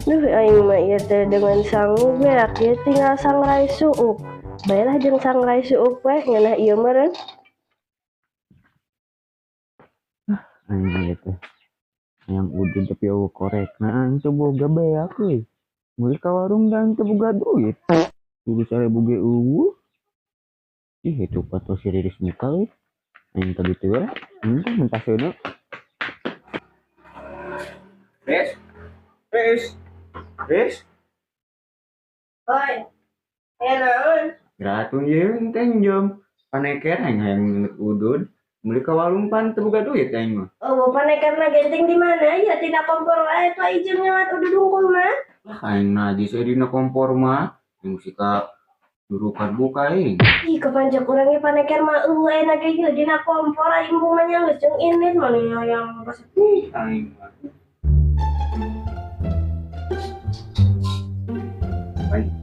Duh, aing mah ieu teh dengan sangu beak ieu tinggal sangrai suuk. Bae lah jeung sangrai suuk we ngeunah ieu meureun. Aing mah ieu teh hayang udud tapi euweuh korekna, aing teu boga beak euy. Meuli ka warung da aing teu boga duit. Kudu 1.000 ge euweuh. Ih, itu pato si Riris muka euy. Aing tadi teu lah. Teh minta seuneu. Riz. Riz. Riz. Oi. Aya naon? Geura ieu teh jom paneker aing hayang udud. Meuli ka warung pan teu boga duit aing mah. Oh, panekerna genteng di mana? Ya tina kompor wae Pak Ijeng nyawat udud hungkul mah. Lah, aing najis we dina kompor mah. Aing sika durukan buka aing. Ih, kepancek urang ge paneker mah euweuh ayeuna ge ieu dina kompor, aing mah nya geus jeung indit mana yang pas. Ih, aing mah. Aing.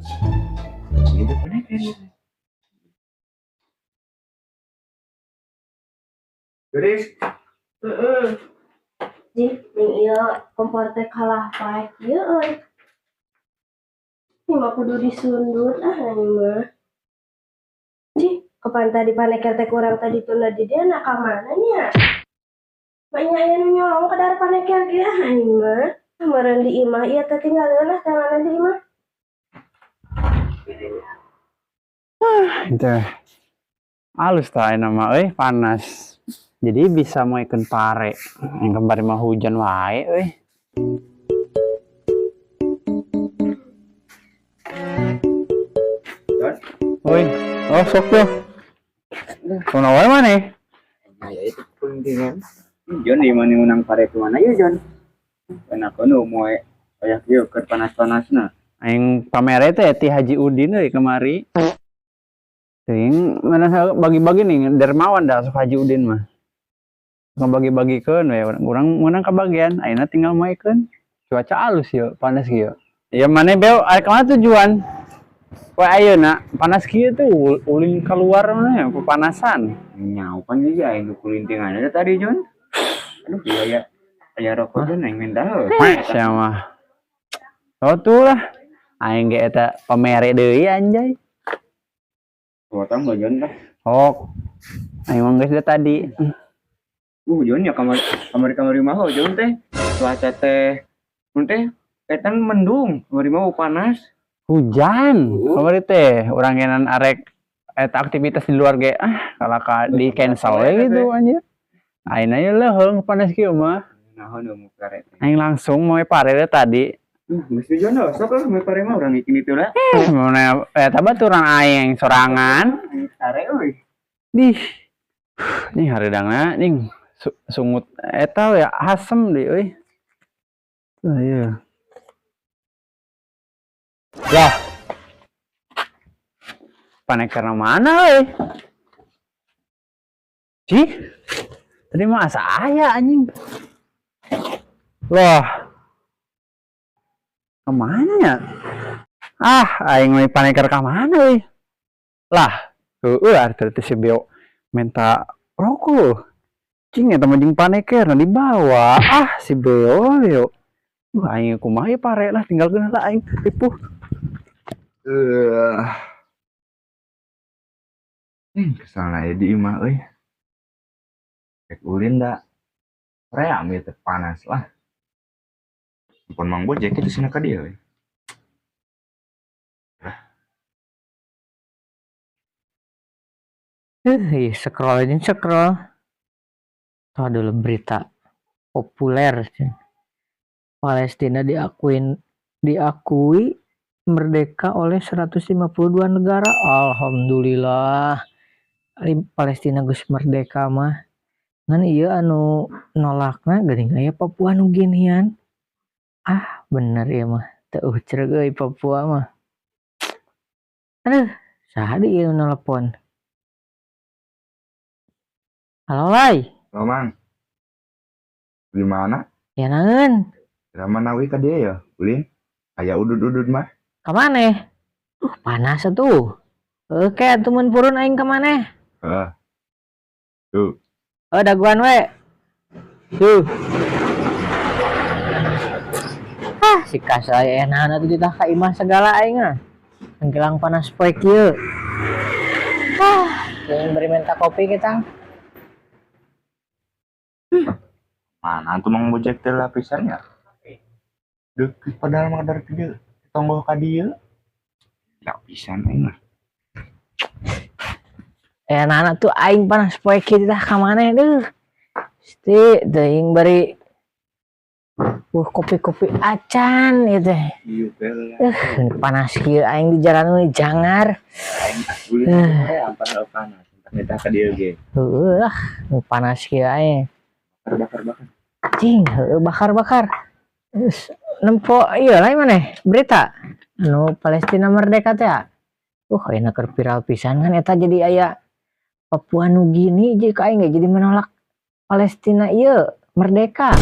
Itu paneker ieu. Riz. Heeh. Jih, ning ieu kompor teh kalah paek ieu euy. Ini mah kudu disundut ah aing mah. Jih, kapan tadi paneker teh kurang tadi tunda di dia nak ka mana nya? Banyak aya nu nyolong kadar paneker ge ah aing mah. Meureun di imah ieu teh tinggal lah tanganna di imah. Ah, itu halus tah ayeuna mah euy, panas. Jadi bisa moekeun pare. Yang kemarin mah hujan wae euy. Oi, oh sok tuh. Kunaon wae maneh? Nah, ya itu pentingan. Jon, di mana menang pare ke mana ya, Jon? Enak nu moe aya kieu keur panas-panasna. Aing pamere teh ti Haji Udin euy kemari. Ting mana bagi-bagi nih dermawan dah sok Haji Udin mah. Ngebagi-bagikeun we urang meunang kabagian, ayeuna tinggal moekeun. Cuaca alus yeuh, panas kieu. Ya maneh beo arek ka mana tujuan? Wah ayeuna panas kieu tuh ulin keluar mana ya kepanasan. Nyau pan geus aing nu kulintingan ada tadi, Jon. Aduh, iya ya. Aya rokok Jon, aing minta heuh. Siapa? Oh tuh lah. Aing ge eta pamere deui anjay. Potong gak Jon lah. Ok. Aing mah geus da tadi. Jon ya kamar kamar kamar mah oh, Jon teh. Cuaca teh mun teh eta mendung, kamar mah panas. Hujan. Kamari teh urang ngenan arek eta aktivitas di luar ge ah kalau ka di cancel we gitu anjir. Ayeuna ye leuheung panas kieu mah. Naon nu pare teh. Aing langsung moe pare teh tadi. Geus Jon oh, sok lah moe pare mah urang ikin itu lah. Mun eta baturan aing sorangan. Sare euy. Dih. Nih hareudangna ning sungut eta we asem deui euy. Ah iya. Lah. Panekerna mana euy? Cih. Tadi mah asa aya anjing. Loh. Kemana ya? Ah, aing mah paneker ka mana euy? Lah, heueuh ari teh si Beo minta rokok. Cing eta mah jeung paneker na dibawa. Ah, si Beo, Beo. Aing kumaha ieu pare lah tinggalkeun lah aing ripuh. Kesal aya di imah euy. Rek ulin da. Ream ieu teh panas lah. Telepon Mang Bojek itu sina ka dieu euy. Ih, scroll aja scroll. Tuh dulu berita populer. Palestina diakui merdeka oleh 152 negara. Alhamdulillah. Ari Palestina geus merdeka mah. Ngan ieu anu nolakna geuning aya Papua Nuginian. Ah, bener ieu mah. Teu ucreg euy Papua mah. Aduh, saha deui ieu nu nelpon? Halo, Lai. Halo, Mang. Di mana? Ya naeun? Rama nawi ka dieu ya, ulin. Aya udud-udud mah. Ka maneh? Panas atuh. Oke, atuh mun purun aing ka maneh. Heeh. Tuh. Oh, daguan we. Tuh. Ah, Si kasai enak atuh ditah ka imah segala aing ah. Sangkilang panas poe kieu. Ah, pengen beri minta kopi kita. Mana tuh Mang Bojek teh lapisannya? Deket padahal mah dari dieu. Tonggoh ka dieu. Lapisan aing mah. Enak tuh aing panas poe kieu ditah ka mana deuh. Sti teuing bari kopi-kopi acan ieu teh. Ieu teh lah. Panas kieu aing di jalan we jangar. Aing ulin teh ampar panas. Ditah ka dieu ge. Heueuh lah, panas kieu aing. Bakar-bakar. Cing, heueuh bakar-bakar. Terus nempo ieu lain maneh berita anu Palestina merdeka teh. Ayeuna keur viral pisan kan eta jadi aya Papua Nugini jadi ka aing ge jadi menolak Palestina ieu merdeka.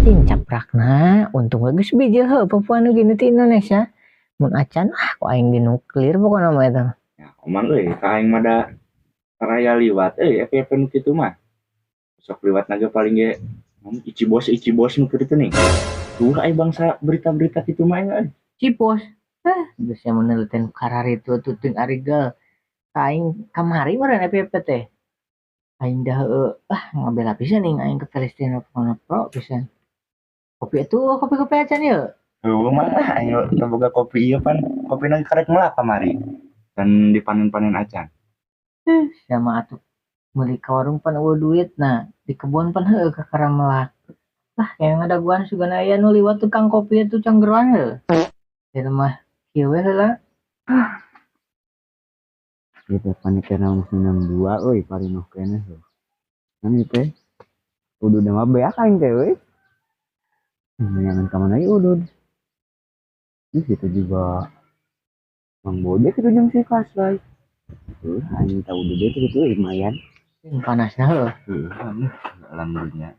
Cing caprakna untung we geus bijil heuh Papua Nugini ti Indonesia. Mun acan ah ku aing dinuklir pokona mah eta. Ya, omang euy, ka aing mah da raya liwat euy FYP nu kitu mah. Sok liwat naga paling ge ici bos nu kitu nih. Tuh ai bangsa berita-berita kitu mah euy. Cipos. Geus nya meneliten karar itu tuh ting arigal. Aing kamari meureun FYP teh. Aing dah heueuh ah ngabela pisan nih aing ke Palestina pokona pro pisan. Kopi itu kopi-kopi acan ieu. Heueuh mah aing teu boga kopi ieu pan kopina karek melak kamari. Dan dipanen-panen acan. Sama atuh meuli ka warung pan eueuh duit nah di kebun pan heueuh kakara melak. Lah kayak ngadaguan sugana aya nu liwat tukang kopi itu canggeruan heueuh. Ieu mah kieu we heula. Ieu teh panekerna geus menang dua euy parinoh keneh heuh. Kan ieu teh udud mah beak aing teh euy. Neangan ka mana ieu udud. Ih itu juga Mang Bojek itu jeung si Kasai. Aing tahu udud itu gitu lumayan. Panasna heuh. Heueuh, alhamdulillah.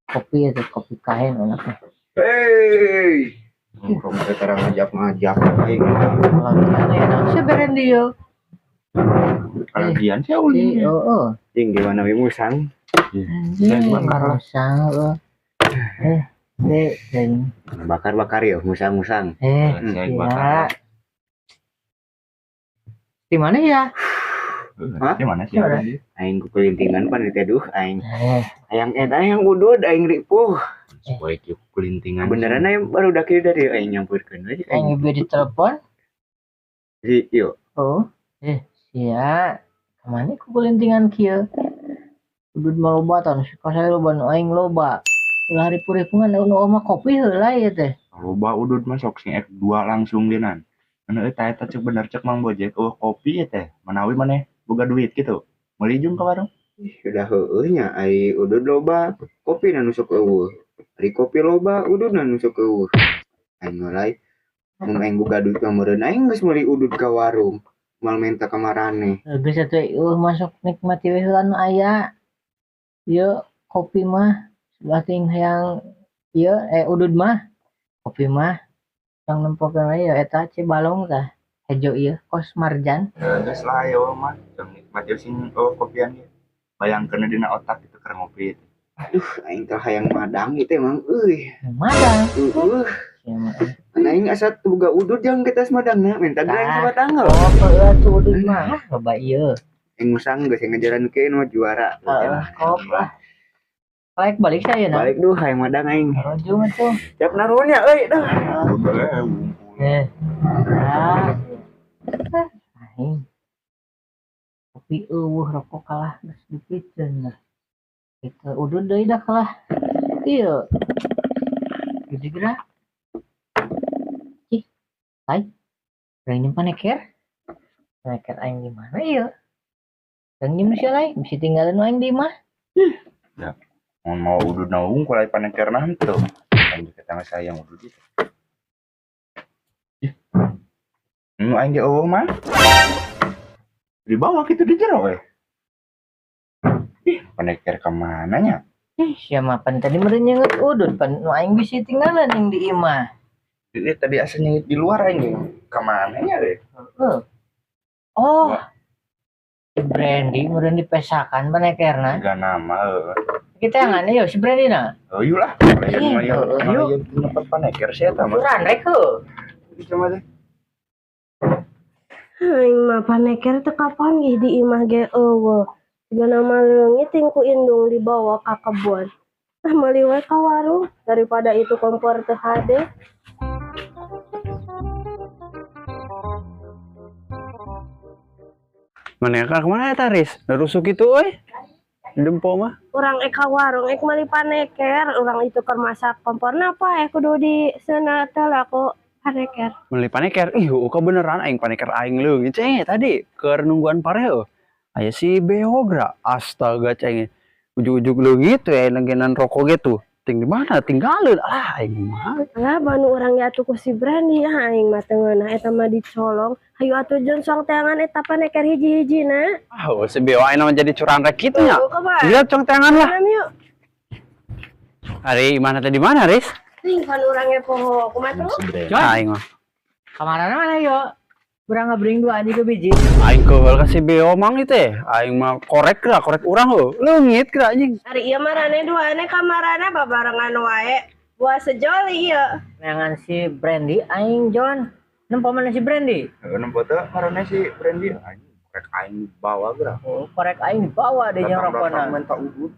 Kopi itu kopi kahen enak teh. Hei. Nongkrong teh tara ngajak-ngajak aing mah. Alhamdulillah enak sih beren dia. Kalagian sih ulin. Heeh. Jing gimana we musang? Anjing, bakar lah. Musang heueuh. Deh, Bakar-bakar ya musang-musang. Saya bakar. Ya. Di mana ya? Hah? Di mana sih? Di mana? Aing kukulintingan pan teh duh aing. Hayang eta hayang udud aing ripuh. Supaya kieu kulintingan. Beneran aing baru dak dari aing nyamperkeun we Aing aing. ieu di telepon. Si ieu. Oh, sia. Kamana kukulintingan kieu? Udud mah loba tan, kasaya loba nu aing loba. Ulah ripuh-ripuhan nu mah kopi heula ieu teh. Loba udud mah sok sing F2 langsung genan. Anu eta eta cek bener cek Mang Bojek eueuh kopi ya teh. Manawi maneh boga duit gitu. Meuli jung ka warung. Sudah heueuh nya ai udud loba, kopi na nu sok eueuh. Ari kopi loba, udud na nu sok eueuh. Aing mulai mun aing boga duit mah meureun aing geus meuli udud ka warung. Moal menta ka maraneh. Geus atuh eueuh masuk nikmati we heula nu aya. Ieu kopi mah sebelah ting hayang ieu udud mah kopi mah yang nempokeun we ya eta Cibalong tah. Hejo ieu kos Marjan. Geus lah ayo mah jang nikmati sing eueuh kopian ieu. Bayangkeun dina otak gitu keur ngopi. Aduh, aing teh hayang madang ieu teh mang euy. Madang. Heueuh. Sia mah. Mana aing asa teu boga udud jang kita madangna, minta geura aing sabatang Oh, heueuh atuh udud mah loba ieu. Aing musang geus ngajarankeun mah juara. Heeh, kop lah. Balik balik saya nah. Balik duh hayang madang aing. Rojong atuh. Siap naruhnya euy dah. Nah. Aing. Kopi eueuh rokok kalah geus dipikeun lah. Itu udud deui dah kalah. Ieu. Gede geura. Ih, ai. Urang nyimpan neker. Neker aing di mana ieu? Urang nyim sia lain, bisa tinggalin aing di imah. Ya, mun mau udud na wungkul ai panekerna henteu. Aing ge tangga sayang udud ieu. Ih. Nu aing ge eueuh mah. Di bawah kitu di jero we. Ih, paneker ka mana nya? Ih, sia mah pan tadi meureun nyeungeut udud pan nu aing bisi tinggalan yang di imah. Ini tadi asa nyeungeut di luar aing ge. Ka mana nya deh? Heeh. Oh. Brandy meureun dipesakan panekerna. Siga nama heueuh. Kita yang aneh yo si Brandy na. Ayo lah. Malayan Iya, malayan tempat paneker sih eta mah. Kurang rek heuh. Cuma teh. Aing mah paneker teu kapanggih di imah ge euweuh. Jigana mah leungit ting ku indung dibawa ka kebon. Ah, meuli we ka warung daripada itu kompor teu hade. Mana ka kemana eta Riz? Rusuk itu euy. Dempo mah. Urang ek ka warung ek meuli paneker, urang itu keur masak komporna apa kudu di seuna teh lah ku paneker. Meuli paneker. Ih, heueuh beneran aing paneker aing leungit ceng tadi keur nungguan pare heuh. Aya si Beogra. Astaga ceng. Ujug-ujug leungit we nenggenan rokok gitu. Ting di mana tinggalin ah aing mah. Lah banu urang ge atuh ku si Brandy ah aing mah teu ngeunah eta mah dicolong. Hayu atuh Jon song teangan eta paneker hiji-hijina. Ah, heueuh, si Beo aing mah jadi curang rek kitu nya. Tuh, kabar. Lihat cong teangan lah. Tanam yuk. Ari mana tadi mana, Riz? Ting kan urang ge poho kumaha tuh? Si Brandy. Jon. Aing mah. Kamarana mana yo? Urang ngabring dua anjing ke biji. Aing keheul ka si Beo mang itu teh. Aing mah korek lah, korek urang heuh. Leungit kira anjing. Ari ieu mah rane duane kamarana babarengan wae. Buah sejoli ieu. Neangan si Brandy aing Jon. Nempo mana si Brandy? Heeh, nempo teh ngaranna si Brandy anjing korek aing dibawa geura. Oh, korek aing dibawa deh jeung Datang-datang rokona. minta udud.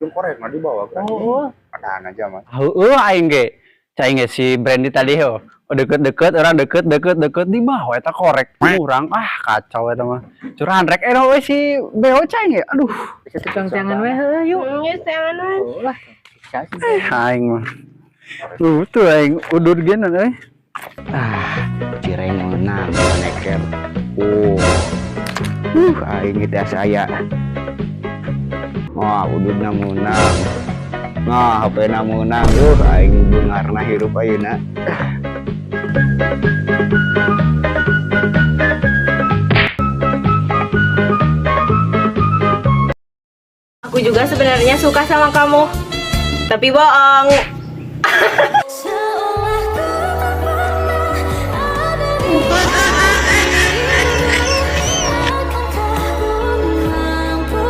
Jeung korek mah dibawa geura. Oh, Padahal aja mah. Heueuh aing ge. Cai ge si Brandy tadi heuh. Oh, deket-deket orang deket deket deket di bawah eta korek urang ah kacau eta mah. Curahan rek era we si Beo cai ge. Aduh, bisa tukang tangan we heuh yuk. Geus teangan we. Oh lah. Bisa sih. Aing mah. Tuh aing udur geuna euy. Ah, cireng menang paneker. Oh. Aing teh asa aya. Wah, ududna meunang. Nah, HP-na meunang. Aing beungarna hirup ayeuna. Aku juga sebenarnya suka sama kamu. Tapi bohong. Seolah tak pernah ada di Akankah ku mampu?